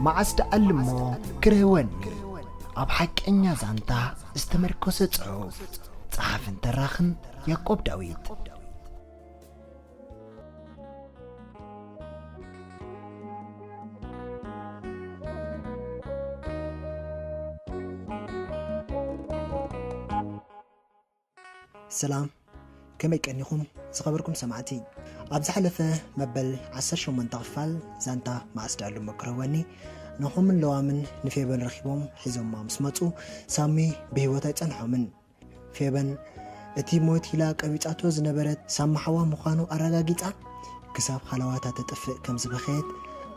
መዓስ ደኣልሞ ክረህወኒ? ኣብ ሓቀኛ ዛንታ ዝተመርኮሰ ጽሑፍ። ጸሓፍን ተራኽን ያዕቆብ ዳዊት። ሰላም፣ ከመይ ቀኒኹም ዝኸበርኩም ሰማዕቲ? ኣብ ዝሓለፈ መበል ዓሰርተ ሸሞንተ ክፋል ዛንታ መዓስ ደኣልሞ ክረህወኒ፣ ናሆምን ለዋምን ንፌበን ረኺቦም ሒዞማ ምስ መጹ፣ ሳሚ ብህይወት ኣይጸንሖምን። ፌበን እቲ ሞት ኢላ ቀቢጻቶ ዝነበረት ሳሚ ሓዋ ምዃኑ ኣረጋጊጻ፣ ክሳብ ሃለዋታ ተጥፍእ ከም ዝበኸየት፣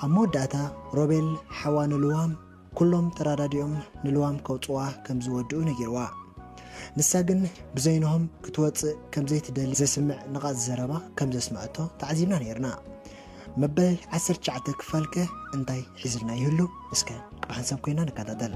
ኣብ መወዳእታ ሮቤል ሓዋ ንልዋም ኩሎም ተራዳዲኦም ንልዋም ከውጽዋ ከም ዝወድኡ ነጊርዋ። ንሳ ግን ብዘይንሆም ክትወጽእ ከም ዘይትደሊ ዘስምዕ ንቓጽ ዘረባ ከም ዘስምዐቶ ተዓዚብና ነይርና። መበል ዓሰርተ ትሽዓተ ክፋልከ እንታይ ሒዝልና ይህሉ? እስከ ብሓንሳብ ኮይና ንከታተል።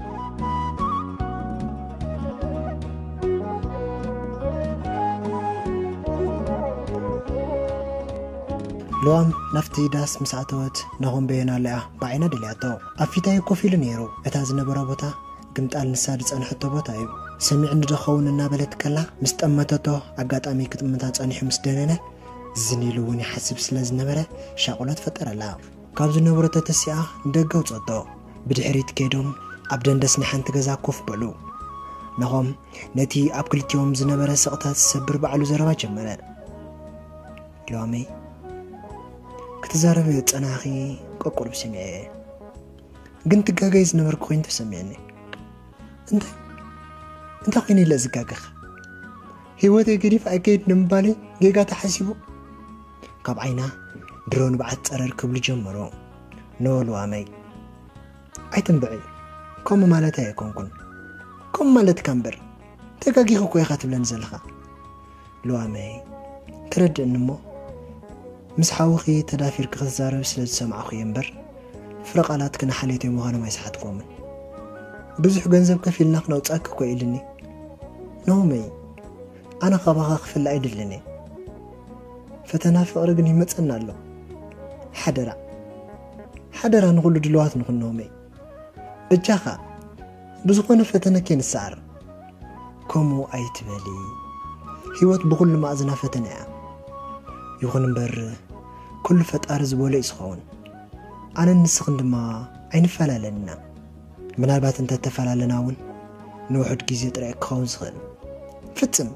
ልዋም ናብቲ ዳስ ምስ ኣተወት፣ ናሆም በየን ኣለያ ብዓይና ደልያቶ። ኣብ ፊታዮ ኮፍ ኢሉ ነይሩ። እታ ዝነበራ ቦታ ግምጣል ንሳ ዝጸንሐቶ ቦታ እዩ። ሰሚዑ ንዶ ኸውን እናበለት ከላ ምስ ጠመተቶ፣ ኣጋጣሚ ክጥምታ ጸኒሑ ምስ ደነነ፣ ዝን ኢሉ እውን ይሓስብ ስለ ዝነበረ ሻቕሎት ፈጠረላ። ካብ ዝነበሮ ተተሲኣ ንደገ ኣውጸቶ። ብድሕሪት ከይዶም ኣብ ደንደስ ናይ ሓንቲ ገዛ ኮፍ በሉ። ናሆም ነቲ ኣብ ክልቲኦም ዝነበረ ስቕታ ዝሰብር ባዕሉ ዘረባ ጀመረ። ሎሚ ክትዛረቢ ጸናኺ፣ ቆቁርብ ሰሚዐ እየ። ግን ትጋገይ ዝነበርኩ ኮይኑ ተሰሚዕኒ። እንታይ እንታይ ኮይኑ ኢለ ዝጋገኽ? ህይወተይ ገዲፍ ኣይከይድ ንምባለይ ጌጋ ተሓሲቡ? ካብ ዓይና ድሮ ንብዓት ጸረር ክብሉ ጀመሩ። ኖ ልዋመይ፣ ኣይትንብዒ። ከምኡ ማለት ኣይኮንኩን። ከምኡ ማለትካ እምበር፣ ተጋጊኺ እኮ ኢኻ ትብለኒ ዘለኻ። ልዋመይ፣ ተረድእኒ እሞ፣ ምስ ሓውኺ ተዳፊርኪ ክትዛረቢ ስለ ዝሰማዕኹ እየ እምበር፣ ፍረ ቃላትኪ ንሓልዮተይ ምዃኖም ኣይሰሓትኩዎምን። ብዙሕ ገንዘብ ከፊልና ክነውጽኣኪ እኮ ኢልኒ። ናሆመይ፣ ኣነ ካባኻ ክፍለ ኣይደልን እየ። ፈተና ፍቕሪ ግን ይመጸና ኣሎ። ሓደራ፣ ሓደራ ንኹሉ ድልዋት ንኹን ናሆመይ። በጃኻ፣ ብዝኾነ ፈተነ ከይንሰዓር። ከምኡ ኣይትበሊ። ህይወት ብኹሉ መኣዝና ፈተነ እያ። ይኹን እምበር፣ ኩሉ ፈጣሪ ዝበሎ እዩ ዝኸውን። ኣነን ንስኽን ድማ ኣይንፈላለን ኢና። ምናልባት እንተተፈላለና እውን ንውሑድ ግዜ ጥራይ ክኸውን ዝኽእል። ፍጽም፣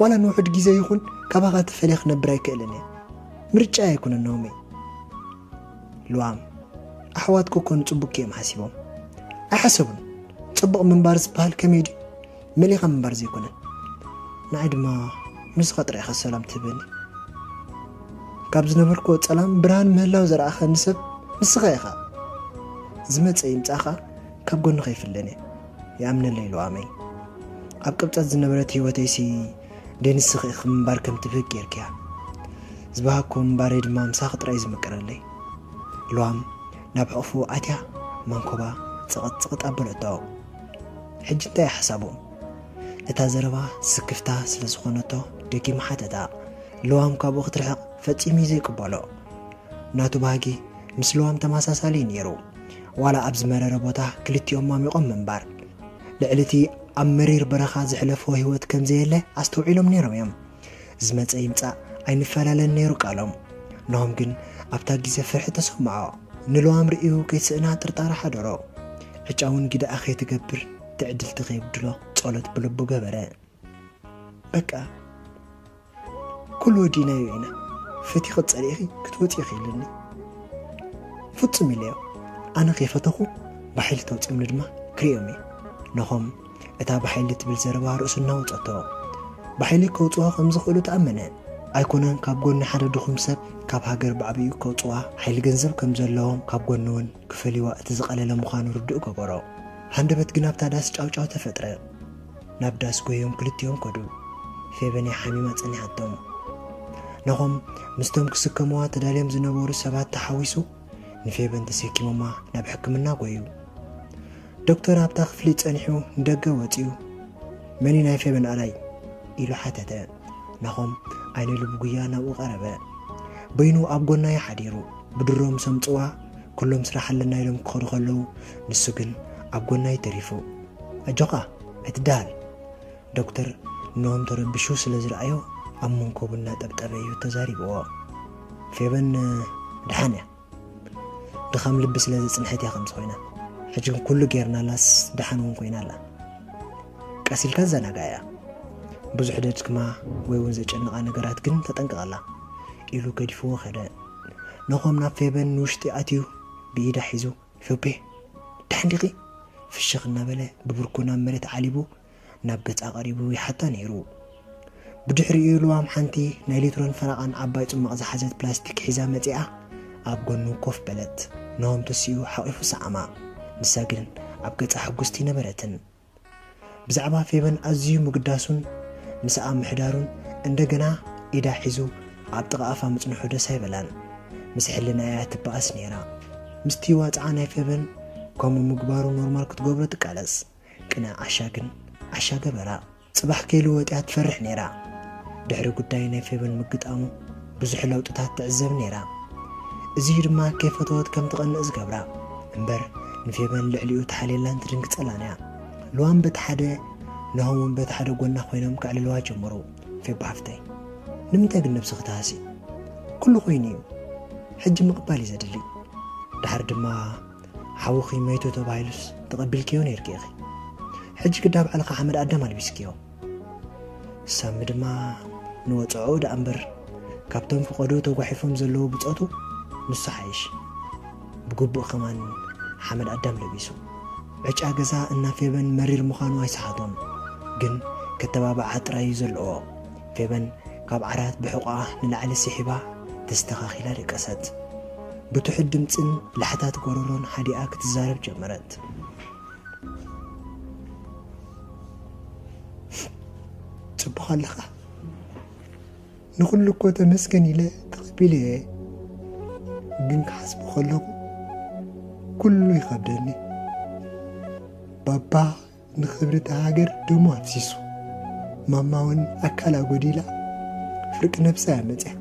ዋላ ንውሑድ ግዜ ይኹን ካባኻ ተፈልየ ክነብር ኣይክእልን እየ። ምርጫ ኣይኮነን ናሆመይ። ልዋም፣ ኣሕዋትኪ እኮ ንጽቡቅ እዮም ሓሲቦም። ኣይሓሰቡን። ጽቡቕ ምንባር ዝበሃል ከመይ ድዩ? መሊኻ ምንባር ዘይኮነን። ንዓይ ድማ ንስኻ ጥራይ ኢኻ ሰላም ትህበኒ። ካብ ዝነበርክዎ ጸላም ብርሃን ምህላው ዘርኣኸኒ ሰብ ንስኻ ኢኻ። ዝመጸ ይምጻእኻ፣ ካብ ጎንኻ ይፍለን እየ። ይኣምነለይ ልዋመይ። ኣብ ቅብጸት ዝነበረት ህይወተይሲ ደይ ንስኺ ኢኺ ምንባር ከም ትብህግ ጌርክያ። ዝበሃግኩ ምንባረይ ድማ ምሳኺ ጥራይ ዝምቅረለይ። ልዋም ናብ ሕቑፉ ኣትያ ማንኮባ ጽቕጥ ጽቕጥ ኣበለቶ። ሕጂ እንታይ እዩ ሓሳቡ? እታ ዘረባ ስክፍታ ስለ ዝኾነቶ ደጊሙ ሓተታ። ልዋም ካብኡ ክትርሕቕ ፈጺሙ እዩ ዘይቅበሎ። ናቱ ባህጊ ምስ ልዋም ተመሳሳሊ እዩ ነይሩ። ዋላ ኣብ ዝመረረ ቦታ ክልቲኦም ማሚቖም ምንባር። ልዕሊ እቲ ኣብ መሪር በረኻ ዘሕለፍዎ ህይወት ከም ዘየለ ኣስተውዒሎም ነይሮም እዮም። ዝመጸ ይምጻእ ኣይንፈላለን ነይሩ ቃሎም። ናሆም ግን ኣብታ ግዜ ፍርሒ ተሰምዖ። ንልዋም ርእዩ ከይስእና ጥርጣረ ሓደሮ። ዕጫ እውን ግዳኣ ከይትገብር ትዕድልቲ ከይብድሎ ጸሎት ብልቡ ገበረ። በቃ፣ ኩሉ ወዲናዮ ኢና። ፈቲኺ ጸሊእኺ ክትወጺ ኢኺ ኢሉኒ። ፍጹም ኢለዮ። ኣነ ከይፈተኹ ብሓይሊ ተውጽኦምኒ ድማ ክርእዮም እየ። ናሆም እታ ብሓይሊ ትብል ዘረባ ርእሱ እናወጸቶ። ብሓይሊ ከውጽዋ ከም ዝኽእሉ ተኣመነ። ኣይኮነን ካብ ጎኒ ሓደ ድኹም ሰብ ካብ ሃገር ብዓቢኡ ከውጽዋ ሓይሊ ገንዘብ ከም ዘለዎም ካብ ጎኒ እውን ክፈልይዋ እቲ ዝቐለለ ምዃኑ ርዱእ ገበሮ። ሃንደበት ግን ኣብታ ዳስ ጫውጫው ተፈጥረ። ናብ ዳስ ጎዮም ክልቲኦም ከዱ። ፌበን እያ ሓሚማ ጸኒሓቶም። ናሆም ምስቶም ክስከምዋ ተዳልዮም ዝነበሩ ሰባት ተሓዊሱ ንፌበን ተሰኪሞማ ናብ ሕክምና ጎዩ። ዶክተር ኣብታ ክፍሊ ጸኒሑ ንደገ ወጺኡ። "መን እዩ ናይ ፌበን ኣላይ?" ኢሉ ሓተተ። ናሆም ዓይነ ልቡ ጉያ ናብኡ ቀረበ። በይኑ ኣብ ጎና እዩ ሓዲሩ። ብድሮ ምስ ኣምጽዋ ኩሎም ስራሕ ኣለና ኢሎም ክኸዱ ከለዉ፣ ንሱ ግን ኣብ ጎናይ ተሪፉ። ኣጆኻ፣ ኣይትደሃል። ዶክተር ኖም ተረቢሹ ስለ ዝረኣዮ፣ ኣብ መንኮቡ እናጠብጠበ እዩ ተዛሪብዎ። ፌበን ደሓን እያ። ድኻም ልቢ ስለ ዘጽንሐት እያ ከምዚ ኮይና። ሕጂ ግን ኩሉ ጌርናላስ ደሓን እውን ኮይና ኣላ። ቀስ ኢልካ ዘናጋ እያ። ብዙሕ ደድክማ ወይ እውን ዘጨንቓ ነገራት ግን ተጠንቀቐላ፣ ኢሉ ገዲፍዎ ከደ። ነኾም ናብ ፌበን ንውሽጢ ኣትዩ ብኢዳ ሒዙ፣ "ፌቤ፣ ደሓን ዲኺ?" ፍሽኽ እናበለ ብብርኩ ናብ መሬት ዓሊቡ ናብ ገጻ ቀሪቡ ይሓታ ነይሩ። ብድሕሪኡ ልዋም ሓንቲ ናይ ሊትሮን ፈረቓን ዓባይ ጽማቕ ዝሓዘት ፕላስቲክ ሒዛ መጺኣ ኣብ ጎኑ ኮፍ በለት። ነሆም ተሲኡ ሓቒፉ ሰዓማ። ንሳ ግን ኣብ ገጻ ሕጉስቲ ነበረትን። ብዛዕባ ፌበን ኣዝዩ ምግዳሱን ምስኣ ምሕዳሩን እንደገና ኢዳ ሒዙ ኣብ ጥቓ ኣፋ ምጽንሑ ደስ ኣይበላን። ምስ ሕልናኣ እያ ትበኣስ ነይራ። ምስቲ ዋጽዓ ናይ ፌበን ከምኡ ምግባሩ ኖርማል ክትገብሮ ትቃለስ። ቅነ ዓሻ ግን ዓሻ ገበራ። ጽባሕ ከይልወጥ እያ ትፈርሕ ነይራ። ድሕሪ ጉዳይ ናይ ፌበን ምግጣሙ ብዙሕ ለውጥታት ትዕዘብ ነይራ። እዚ እዩ ድማ ከይፈተወት ከም ትቐንእ ዝገብራ። እምበር ንፌበን ልዕሊኡ ትሓልየላን ትድንግጸላን እያ። ልዋም በቲ ሓደ፣ ነሆም እውን በቲ ሓደ ጎና ኮይኖም ከዕልልዋ ጀመሩ። "ፌባ ሓፍተይ፣ ንምንታይ ግን ነብስኺ ትሃሲ? ኩሉ ኮይኑ እዩ። ሕጂ ምቕባል እዩ ዘድሊ። ድሓር ድማ ሓውኺ መይቱ ተባሂሉስ ተቐቢልክዮ ነይርኪ ኢኺ። ሕጂ ግዳ ባዕልኻ ሓመድ ኣዳም ኣልቢስክዮ። ሳሚ ድማ ንወጽዖ ደኣ እምበር፣ ካብቶም ፍቐዱ ተጓሒፎም ዘለዉ ብጾቱ ንሱ ሓይሽ። ብግቡእ ከማን ሓመድ ኣዳም ለቢሱ። ዕጫ ገዛ እና ፌበን መሪር ምዃኑ ኣይሰሓቶን፣ ግን ከተባብዓ ጥራይ እዩ ዘለዎ። ፌበን ካብ ዓራት ብሕቖኣ ንላዕሊ ስሒባ ተስተኻኺላ ደቀሰት። ብትሑት ድምጽን ላሕታት ጎረሮን ሓዲኣ ክትዛረብ ጀመረት። "ጽቡቕ ኣለኻ? ንኹሉ እኮ ተመስገን ኢለ ተቐቢለዮ እየ። ግን ክሓስቦ ከለኹ ኩሉ ይኸብደኒ። ባባ ንኽብሪ እታ ሃገር ደሙ ኣፍሲሱ፣ ማማ እውን ኣካላ ጎዲላ፣ ፍርቂ ነብሳ እያ መጽያ።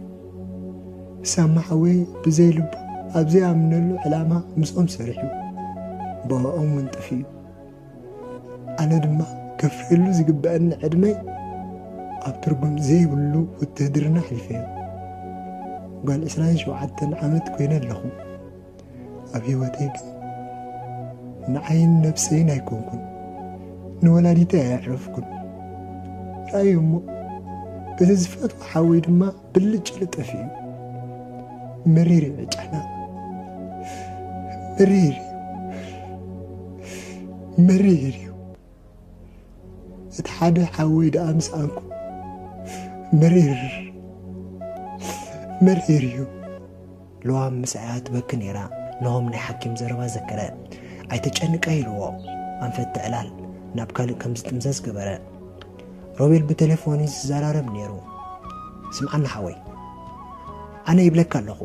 ሳማ ሓወይ ብዘይ ልቡ ኣብ ዘይኣምነሉ ዕላማ ምስኦም ሰሪሑ፣ ብኣኦም እውን ጠፊኡ። ኣነ ድማ ከፍርየሉ ዝግበኣኒ ዕድመይ ኣብ ትርጉም ዘይብሉ ውትህድርና ኣሕሊፈዮ። ጓል ዕስራን ሸውዓተን ዓመት ኮይነ ኣለኹ። ኣብ ህይወተይ ግን ንዓይን ነብሰይን ኣይኮንኩን፣ ንወላዲተይ ኣየዕረፍኩን። ረኣዩ እሞ፣ እቲ ዝፈትዎ ሓወይ ድማ ብልጭ ኢሉ ጠፊኡ። መሪር እዩ ዕጫና። መሪር እዩ። መሪር እዩ። እቲ ሓደ ሓወይ ደኣ ምስ ኣንኩ መሪር፣ መሪር እዩ። ልዋም ምስኣያ ትበኪ ነይራ። ነሆም ናይ ሓኪም ዘረባ ዘከረ። "ኣይተጨንቀ" ኢልዎ። ኣንፈት ትዕላል ናብ ካልእ ከም ዝጥምዘዝ ገበረ። ሮቤል ብቴሌፎን እዩ ዝዘራረብ ነይሩ። "ስምዓኒ ሓወይ፣ ኣነ ይብለካ ኣለኹ፣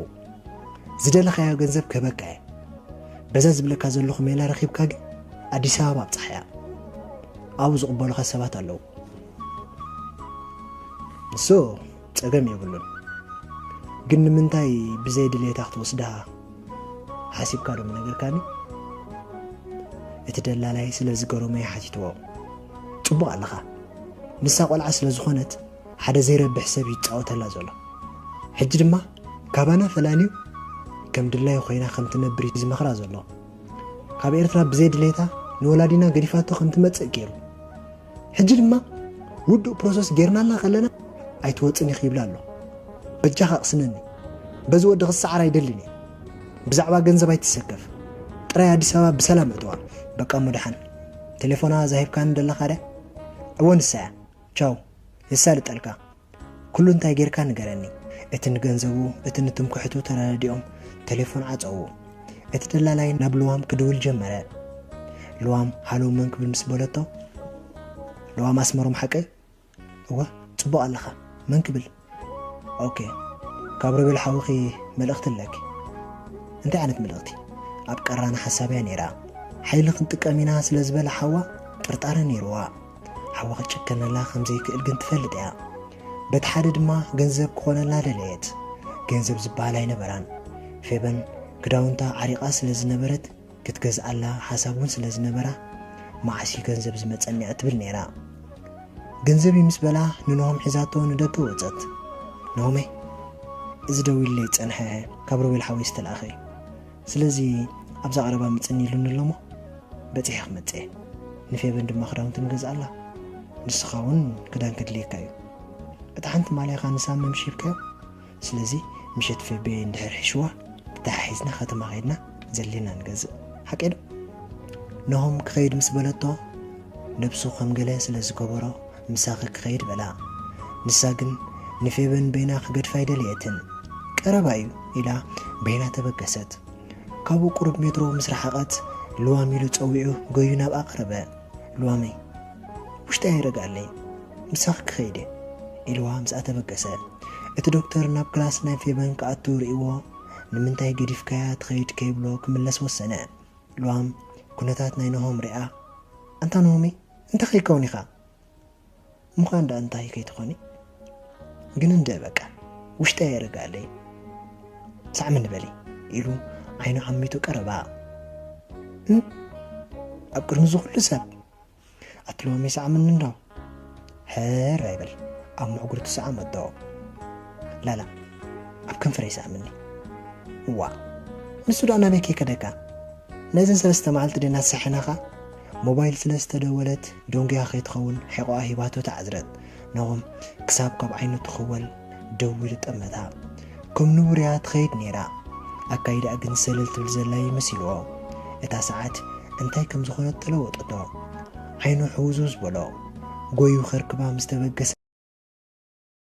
ዝደለኻዮ ገንዘብ ክህበካ እየ። በዛ ዝብለካ ዘለኹ ሜላ ረኺብካ ግን ኣዲስ ኣበባ ኣብጻሕ እያ። ኣብኡ ዝቕበሉኻ ሰባት ኣለዉ። ንሱ ጸገም የብሉን። ግን ንምንታይ ብዘይ ድሌታ ክትወስዳ ሓሲብካ ዶ ምነገርካኒ?" እቲ ደላላይ ስለ ዝገረሞ እዩ ሓቲትዎ። "ጽቡቕ ኣለኻ። ንሳ ቆልዓ ስለ ዝኾነት ሓደ ዘይረብሕ ሰብ ይጻወተላ ዘሎ። ሕጂ ድማ ካባና ፈላልዩ ከም ድላዩ ኮይና ከም ትነብር እዩ ዝመኽራ ዘሎ። ካብ ኤርትራ ብዘይ ድሌታ ንወላዲና ገዲፋቶ ከም ትመጽእ ገይሩ። ሕጂ ድማ ውዱእ ፕሮሰስ ጌርናላ ከለና ኣይትወጽን ኢኺ ይብላ ኣሎ። በጃኻ ኣቕስነኒ። በዚ ወዲ ክሰዓር ኣይደልን እየ። ብዛዕባ ገንዘብ ኣይትሰከፍ። ጥራይ ኣዲስ ኣበባ ብሰላም እተዋ። በቃ እሞ ደሓን። ቴሌፎና ዛሂብካኒ ደለኻ ድያ?" "እወ ንሳ እያ። ቻው። የሳልጠልካ። ኩሉ እንታይ ጌርካ ንገረኒ።" እቲ ንገንዘቡ፣ እቲ ንትምክሕቱ ተረዳዲኦም ቴሌፎን ዓጸዉ። እቲ ደላላይ ናብ ልዋም ክድውል ጀመረ። ልዋም፣ "ሃሎ፣ መን ክብል?" ምስ በለቶ፣ "ልዋም ኣስመሮም ሓቀይ?" "እወ፣ ጽቡቕ ኣለኻ። መን ክብል?" "ኦኬ፣ ካብ ሮቤል ሓውኺ መልእኽቲ ኣለኪ።" "እንታይ ዓይነት መልእኽቲ?" ኣብ ቀራኒ ሓሳብ እያ ነይራ። ሓይሊ ክንጥቀም ኢና ስለ ዝበለ ሓዋ ጥርጣረ ነይርዋ። ሓዋ ክጭከነላ ከም ዘይክእል ግን ትፈልጥ እያ። በቲ ሓደ ድማ ገንዘብ ክኾነላ ደለየት። ገንዘብ ዝበሃል ኣይነበራን። ፌበን ክዳውንታ ዓሪቓ ስለ ዝነበረት ክትገዝኣላ ሓሳብ እውን ስለ ዝነበራ፣ መዓስ እዩ ገንዘብ ዝመጸኒ እያ ትብል ነይራ። ገንዘብ እዩ ምስ በላ ንንሆም ሒዛቶ ንደገ ወጸት። "ናሆመይ፣ እዚ ደዊሉለይ ዝጸንሐ ካብ ሮቤል ሓወይ ዝተላእኸ እዩ። ስለዚ ኣብዛ ቀረባ ምጽኒ ኢሉኒ ኣሎ እሞ በጺሐ ክመጽእ እየ። ንፌበን ድማ ክዳውንቲ ንገዝኣላ። ንስኻ እውን ክዳን ከድልየካ እዩ። እታ ሓንቲ ማልያኻ ንሳም ምሽ ሂብካዮ? ስለዚ ምሸት ፌቤ እንድሕር ሒሽዋ ተተሓሒዝና ከተማ ከይድና ዘድልየና ንገዝእ። ሓቀይ ዶ?" ናሆም ክኸይድ ምስ በለቶ ነብሱ ከም ገለ ስለ ዝገበሮ ምሳኺ ክኸይድ በላ። ንሳ ግን ንፌበን በይና ክገድፋ ኣይደለየትን። "ቀረባ እዩ" ኢላ በይና ተበገሰት። ካብኡ ቁሩብ ሜትሮ ምስ ረሓቐት ልዋም ኢሉ ጸዊዑ ገዩ ናብኣ ቀረበ። "ልዋመይ፣ ውሽጢ ኣይረግኣለይ፣ ምሳኺ ክኸይድ እየ" ኢልዋ ምስኣ ተበገሰ። እቲ ዶክተር ናብ ክላስ ናይ ፌበን ክኣቱ ርእይዎ፣ "ንምንታይ ገዲፍካያ ትኸይድ?" ከይብሎ ክምለስ ወሰነ። ልዋም ኩነታት ናይ ናሆም ሪኣ፣ "ኣንታ ናሆመይ፣ እንታይ ከይከውን ኢኻ?" "ምዃን ደኣ እንታይ ከይትኾኒ? ግን እንደ በቃ ውሽጢ ኣይረግኣለይ። ሳዕምኒ በሊ" ኢሉ ዓይኑ ዓሚቱ ቀረባ። "እም? ኣብ ቅድሚ እዚ ኩሉ ሰብ?" "ኣቲ ሎሚ ሳዕምኒ እንዶ?" "ሕር ኣይበል፣ ኣብ ምሕጉርቱ ሰዓመቶ። ላላ፣ ኣብ ከንፈረይ ሳዕምኒ። ዋ፣ ንሱ ደኣ ናበይ ከይከደካ? ነዘን ሰለስተ መዓልቲ ደና ሰሒናኻ?" ሞባይል ስለ ዝተደወለት ደንጉያ ከይትኸውን ሕቖኣ ሂባቶ ተዓዝረት። ናሆም ክሳብ ካብ ዓይኑ ትኽወል ደዊሉ ጠመታ። ከም ንቡር እያ ትኸይድ ነይራ። ኣካይዳኣ ግን ሰለል ትብል ዘላ ይመሲልዎ። እታ ሰዓት እንታይ ከም ዝኾነት ተለወጠቶ። ዓይኑ ሕውዝውዝ በሎ። ጎዩ ከርክባ ምስ ተበገሰ